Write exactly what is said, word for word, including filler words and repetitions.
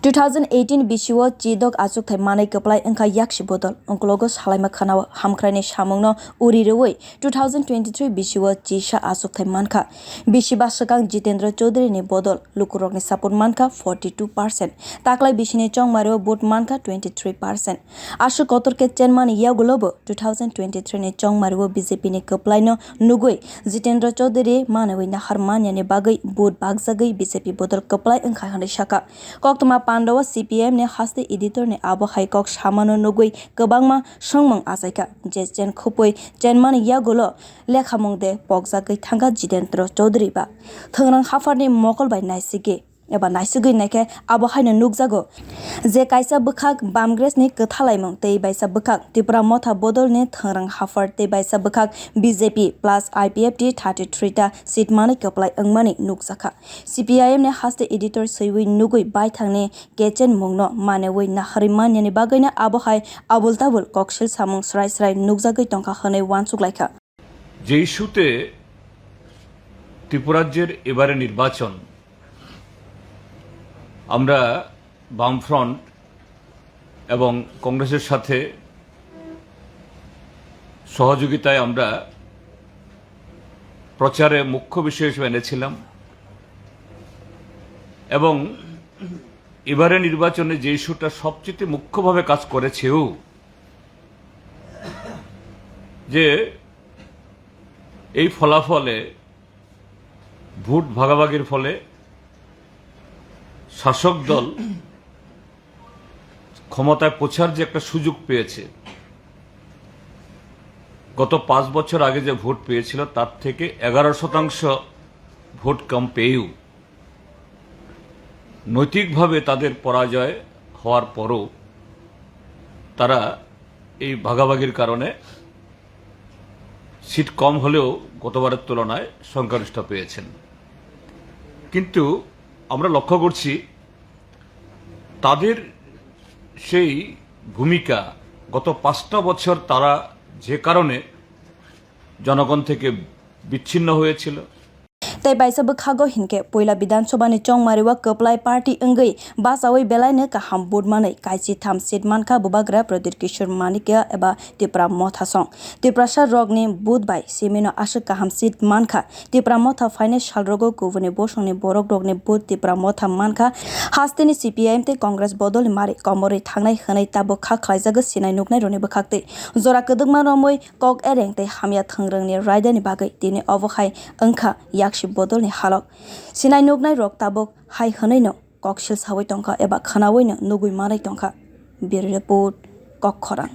Two thousand eighteen bisio chidok achukthai manwi kwplai wngkha yaksi bodol. Ungklogo salaima khwnao hamkraini samungno uri rwui two thousand twenty-three bisio chisa achukthai mankha. Bisi ba swkang Jitendra Chaudhary ni bodol lukurokni support mankha forty two percent. Taklai bisini chongmario vote mankha twenty three percent. Aswk kotor khe chenmani yagulobo two thousand twenty-three ni chongmario B J P ni kwplaino nugui Jitendra Chaudhary manwi nahar manyani bagwi vote bakjagwi B J P bodol kwplai wngkha hwnwi sakha. Koktwma pandao C P I M ni haste editor ni abo hai kok samano nugui kwbangma swngmung achaikha, je chen khupui chenmani yagulo lekhamung de pokjagwi thangkha Jitendra Chaudhary ba. Thwngrwng hapharni mokol bai naisigwi eba naisigwi naikhe abo haino nukjago je kaisa bwkhak Bamgres ni kwthalaimung tei baisa bwkhak Tipra Motha bodol ni thwngrwng haphar tei baisa bwkhak B J P plus I P F T thirty three ta seat manwi kwplai wngmani nukjakha. C P I M ni haste editor swiwi nugui baithangni kechenmungno manwi naharwi manyani bagwino abo hai abul tabul koksil samung srai srai nukjagwi tongkha hwnwi uansuk laikha. যে ইস্যুতে ত্রিপুরাজ্যের এবারে নির্বাচন, আমরা বামফ্রন্ট এবং কংগ্রেসের সাথে সহযোগিতায় আমরা প্রচারে মুখ্য বিষয় হিসেবে এনেছিলাম এবং এবারে নির্বাচনে যে ইস্যুটা সবচেয়ে মুখ্যভাবে কাজ করেছেও যে এই ফলাফলে ভোট ভাগাভাগির ফলে শাসক দল ক্ষমতায় পৌঁছার যে একটা সুযোগ পেয়েছে, গত পাঁচ বছর আগে যে ভোট পেয়েছিল তার থেকে এগারো শতাংশ ভোট কম পেয়েও নৈতিকভাবে তাদের পরাজয় হওয়ার পরও তারা এই ভাগাভাগির কারণে সিট কম হলেও গতবারের তুলনায় সংখ্যাগরিষ্ঠ পেয়েছেন। কিন্তু আমরা লক্ষ্য করছি তাদের সেই ভূমিকা, গত পাঁচটা বছর তারা যে কারণে জনগণ থেকে বিচ্ছিন্ন হয়েছিল, Tei baisa bwkhago hinkhe puila Bidhan Sabha ni chongmario kwplai party wngwi bachaui belaino kaham vote manwi kaisi tham seat mankha Bubagra Pradyut Kishore Manikya eba Tipra Motha song. Tiprasa rokni vote bai simino aswk kaham seat mankha. Tipra Motha phainai salrogo kubuni bosongni borokrokni vote Tipra Motha mankha. Hasteni C P I M tei Congress bodolni mari komorwi thangnai hwnwi tabuk kha khlaijago sinai nuknairokni bwkhaktwi. Jora kwdwkma romwi kok ereng tei hamya thwngrwngni raidani bagwi tini obo hai wngkha yaksi bodolni halok. Sinai nuknairok tabuk hai hwnwino koksil saui tongkha eba khwnawino nugui manai tongkha. Bureau Report, Kokkhorang.